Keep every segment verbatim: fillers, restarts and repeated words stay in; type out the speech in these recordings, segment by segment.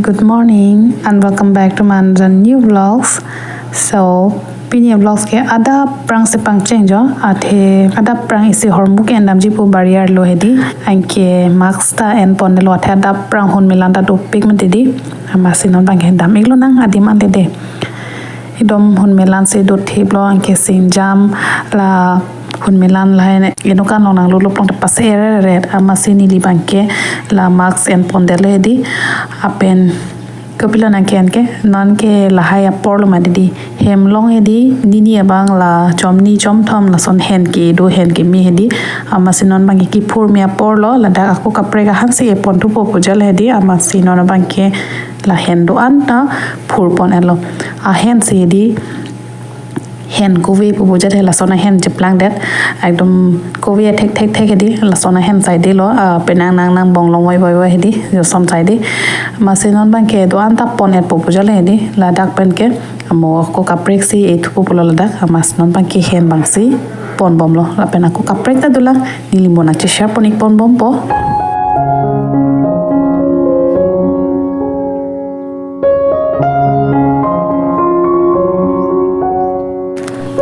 Good morning and welcome back to Manjan new vlogs. So, pini vlogs ke adap prang si pangcheng jo, athe adap prang isi hormu ke endamji pu barrier lo hedi. Anke mask ta enpon lo, athe adap prang hon melan ta dopik mati di. Amatsi non bang ke dam-ik lonang adim ante de. Ekdom hon melan si dothip lo, anke singjam la hon melan lahai ne enokan long nanglulo plong te pas eret eret, amatsi neli bang ke la mask enpon det lo hedi. Lapen kopilo nang ke-en ke, non ke lahai apor lo mati di, hem along hedi, nini abang la chomni chomthom lason hen kedo, hen keme hedi. Amatsi non bang ke kiphur me apor lo, ladak ako kaprek ahan si epon thupo pu jal hedi, amatsi non bang ke la hen do-an ta phurpon et lo. Ahen si hedi, hen kove pu pu jat he lason ahen cheplang det. Ekdom kove thek thek thek hedi, lason ahen sai de lo, ah, penang nang nang bong long voi voi voi hedi, jo som sai de. Amatsi non bang ke do-an ta pon etpo pu jal hedi, ladak pen ke amo ako kaprek si ethupo pulo ladak, amatsi non bang ke hen bang si ponbom lo, lapen ako kaprek ta dolang, neli mo nang che-share pon-ik ponbompo.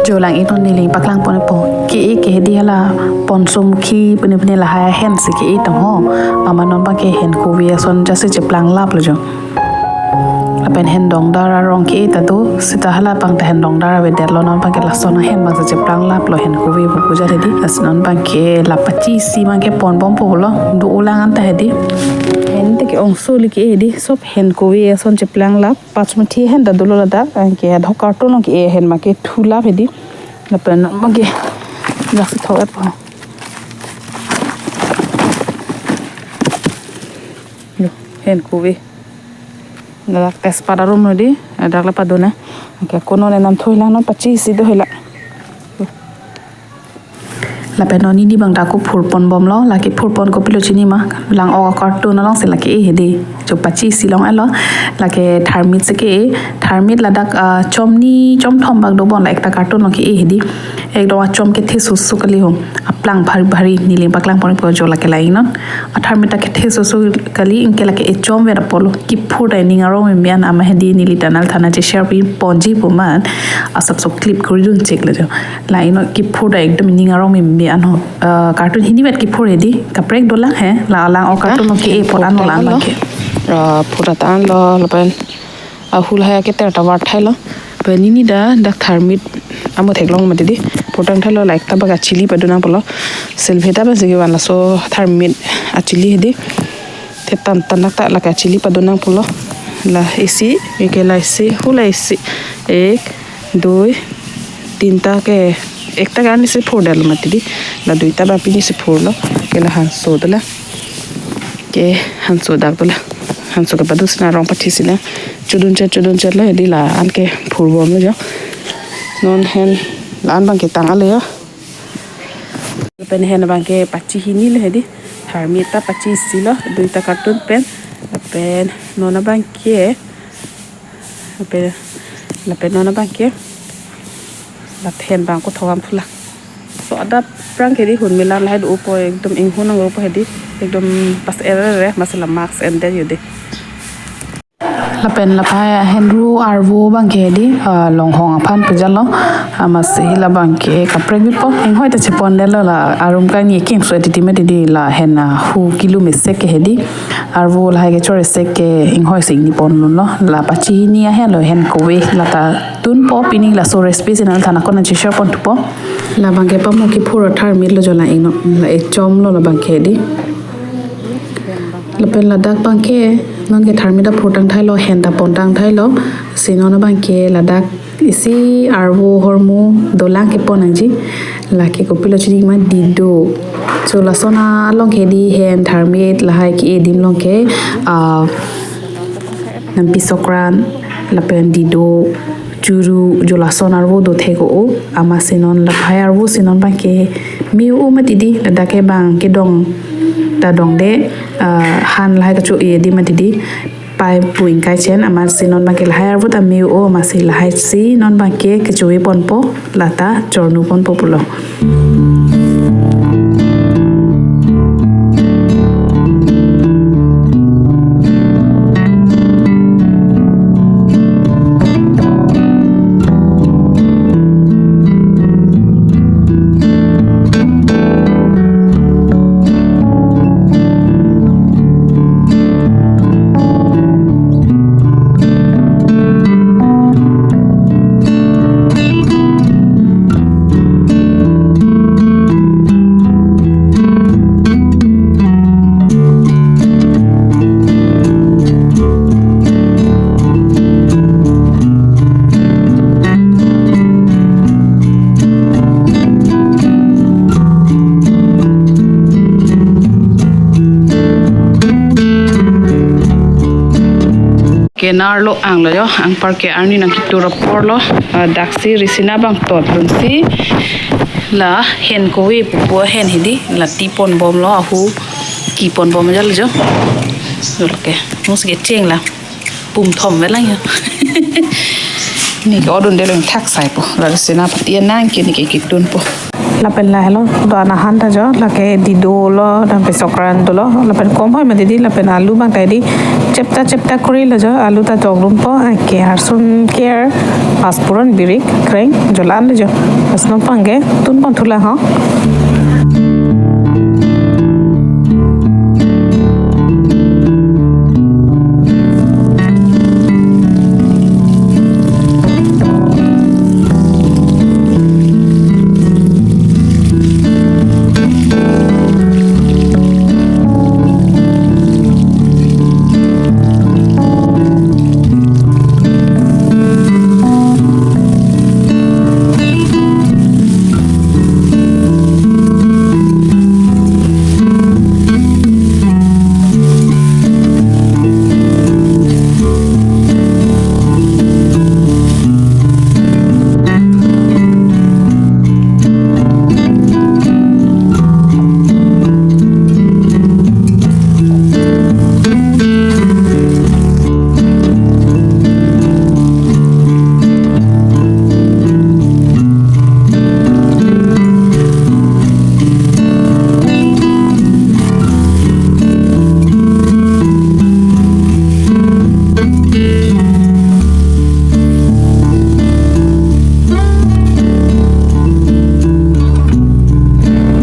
Jo lang-ik non, neli paklang ponpo. Ke-e ke hedi hala Ponsomukhi pine pine lahai ahen si ke-e tong ho. Amat non bang ke hen kove ason jasi cheplang lap lo jo. Lapen hen dongdar arong ke-e ta do, seta hala bang ta hen dongdar avedet lo, non bang ke lason ahen bang si cheplang lap lo, hen kove pu pu jat hedi. Lasi non bang ke la pachi isi bang ke ponbompo lo, do-o lang anta hedi. Hen te ke ongso li ke-e hedi, sob hen kove ason cheplang lap. Pachmuthi hen ta dolo ladak, anke adhok carton ke-e, hen ma ke thu lap hedi. Lapen ma ke dak si thok etpo. Lo, hen kove. Ladak tejpat arum lo di, ladak le padun na. Anke ako non enam thu lang, non pachi isi do hela. Lapen non neli bang ta ako phurponbom lo, lake phurpon kopilo chini ma, lang-ok carton along si lake e hedi, jo pachi isi long et lo, lake tharmit si ke-e, tharmit ladak, ah, chomni chomthom bak dobom, la ekta carton along ke-e hedi, ekdom achom kethe susu kali ho, aplang bhari bhari, neli paklang ponpo jo lake la-ik non, atharmit ta kethe susu kali, anke lake echom ver apotlo, kiphur ta ining arong meme an, amat hedi neli tunnel thana che-share pi ponji pu amat, asapso clip kori dun chek lo jo. La-ik non, kiphur ta ekdom ining arong meme an ho. Ah, carton hini vet kiphur hedi, kaprek dolang he, la lang-ok carton along ke-e pon an lo, la-an lo. Bang ke. Ah, phur ta an lo, lapen ahul haya ke ter ta var thai lo. Lapen neli ta dak tharmit amo theklong mati di. Phurtang thai lo, la ekta bak achili padun nangpo lo. Silveta bang si kevan laso tharmit achili hedi. Thetan tan dak ta lake achili padun nangpo lo. La isi, eke la isi, hula isi. Ek, dui, tinta ke, ekta ke ani si phur det lo mati di. La duita bang pini si phur lo. Ke la hanso dolang. Ke hanso dak dolang. Hanso ke padu sina rong pathi sina. Chodun chet, chodun chet lo hedi, la-an ke phurbom lo jo. Non hen la-an bang ke tang ale jo. Lapen hen bang ke pachi hini lo hedi. Tharmit ta pachi isi lo, duita carton pen. Lapen non bang ke, lapen, lapen non bang ke, la hen bang ko thogam phula. So adap prang ke di hon melan lahai do-opo, ekdom inghun nang-opo hedi, ekdom pas eret eret, amatsi la mask en det jo de. Lapen laphai ahenru arvo bang ke di, ah, longhong aphan pu jat lo, amatsi la bang ke kaprek bipo, inghoi ta chepon det lo, la arum kangni kemso titi mati di, la hen, ah, hu kilo mesek ke hedi, arvo lahai kechor esek ke inghoi si ingni pon dun lo, la pachi hini ahen lo, hen kove la ta tunpo, pini laso recipe si nangthan ako nang che-share pon thupo. La bang ke pamo kiphur tharmit lo jo, la-ik non, la echom lo la bang ke di. Lapen ladak bang ke, non ke tharmit ta phurtang thai lo, hen ta pontang thai lo. Si non bang ke ladak isi arvo hormu dolang kepon nangji. Lake kopilo chini ma, dido. So lason along ke di hen tharmit lahai ke-e adim along ke, ah, nampi sokran, lapen dido, churu, jo lason arvo do thek-o, amatsi non laphai arvo si non bang ke me-o mati di, ladak ke bang kedong ta dong de, ah, han lahai kacho-e di mati di, pai pu ingkai chen, amatsi non bang ke lahai arvo ta me-o, amatsi lahai si non bang ke kecho-e ponpo, la ta chornu ponpo pulo. Kenar lo ang lo jo, anpar ke arni nangketur apor lo, ah, daksi Risina abang tot dunsi, la hen kove pupu ahen hedi, la ti pon bom lo, ahu ki pon bom jal jo. Lo ke, mus ke cheng la, pum thom ve lang jo. Ne ke odun de lo thak sai po, la Risina pati nang ke ne ke ketun po. Lapen lahelo, do-an ahan ta jo, lake dido lo, lapen sokran dolo, lapen kom hoi mati di, lapen alu abang ta di, chepta chepta kori lo jo, alu ta jok dun po, ake harsun ker, paspuron birik, kreng, jo la-an lo jo. Pas non abang ke, tun pon thu lang ho.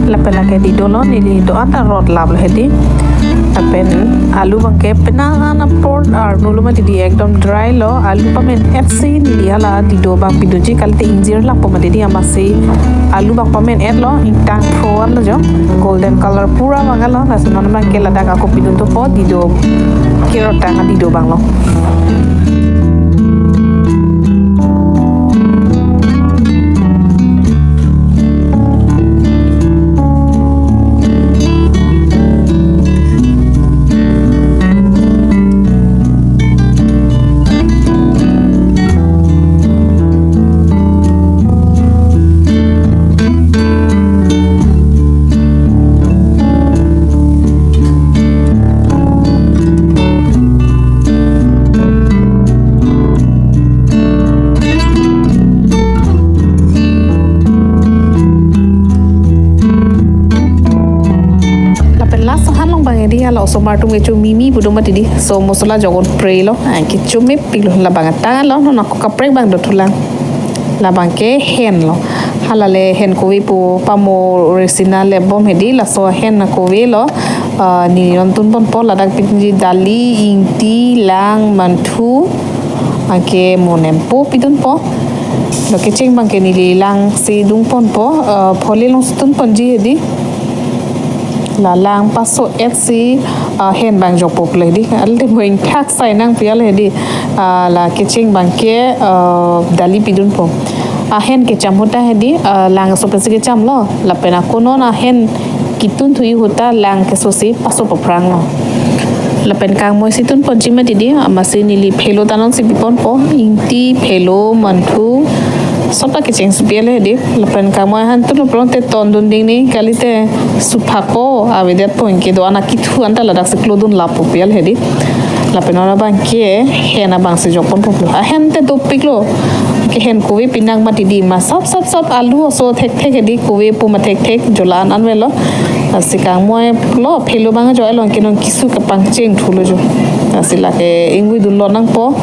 Lapen lake dido lo, neli do-an ta rot lap lo hedi. Lapen alu abang ke penang an apor arnu lo mati di, ekdom dry lo. Alu pamen-et si neli hala dido abang pidunji, kalite ingjir lap po mati di, amatsi alu abang pamen-et lo, ingtang phro-an lo jo. Golden color pura abang lo, lasi non abang ke ladak ako pidun thupo, dido kerot tang adido abang lo. Lapen last ahan along abang edi, hala osomar atum kecho mimi pu do mati di, so mosola jok-un pre lo, ah, kecho mepik lo, labang atang lo, non ako kaprek abang do thu lang. Labang ke hen lo. Hala le hen kove pu pamo Risina lep bom hedi, laso hen kove lo, ah, neli non tun pon po, ladak pidunji dali, ingti, lang, manthu, anke mo nempo pidun po. Lo kecheng abang ke neli lang si dung pon po, ah, pholi along si tun ponji hedi. La lang paso-et si, ah, hen abang jok po ple di. Alte mo ingthak sai nang pi al hedi. Ah, la kecheng abang ke, ah, dali pidun po. Ahen kecham ahut ta hedi, ah, lang so pensi kecham lo. Lapen ako non ahen ketun thuji ahut ta lang keso si paso paphrang lo. Lapen kangmoi si tun ponji mati di, amatsi neli phelo ta non si pi pon po, ingti, phelo, manthu, sop ta kecheng si pi al hedi. Lapen kangmoi ahan tun lo pulote ton dun ding ni, kalite suphak po, avedet po, anke do-an akithu an ta ladak si klo dun lap po pi al hedi. Lapen non abang ke hen abang si jok pon po lo. Ahen te dopik lo. Ke hen kove pinang mati di, ma sop sop sop alu oso thekthek hedi, kove pu ma thekthek, jo la-an an ve lo. Lasi kangmoi lo, phelo abang jo along ke non keso kapangcheng thu lo jo. Lasi lake ingvoi dun lo nang po.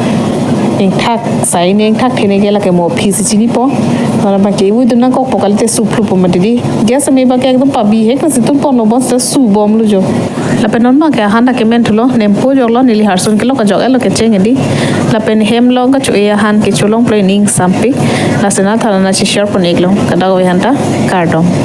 Ingthak sai ne ingthak the ne ke lake mo aphi si chini po. Non abang ke ingvoi dun nangkok po, kalite suphlu po mati di. Gas ame abang ke ekdom pabihek si tun pon lo, bonta su bom lo jo. Lapen non abang ke ahan ta kemen thu lo, nempo jok lo, neli harsun kelok ajok-et lo kecheng hedi. Lapen hem along kacho-e ahan kecho long ple ning sampik. Lasi nangthan nang si share pon-ik lo. Kadokave aphan ta kardom.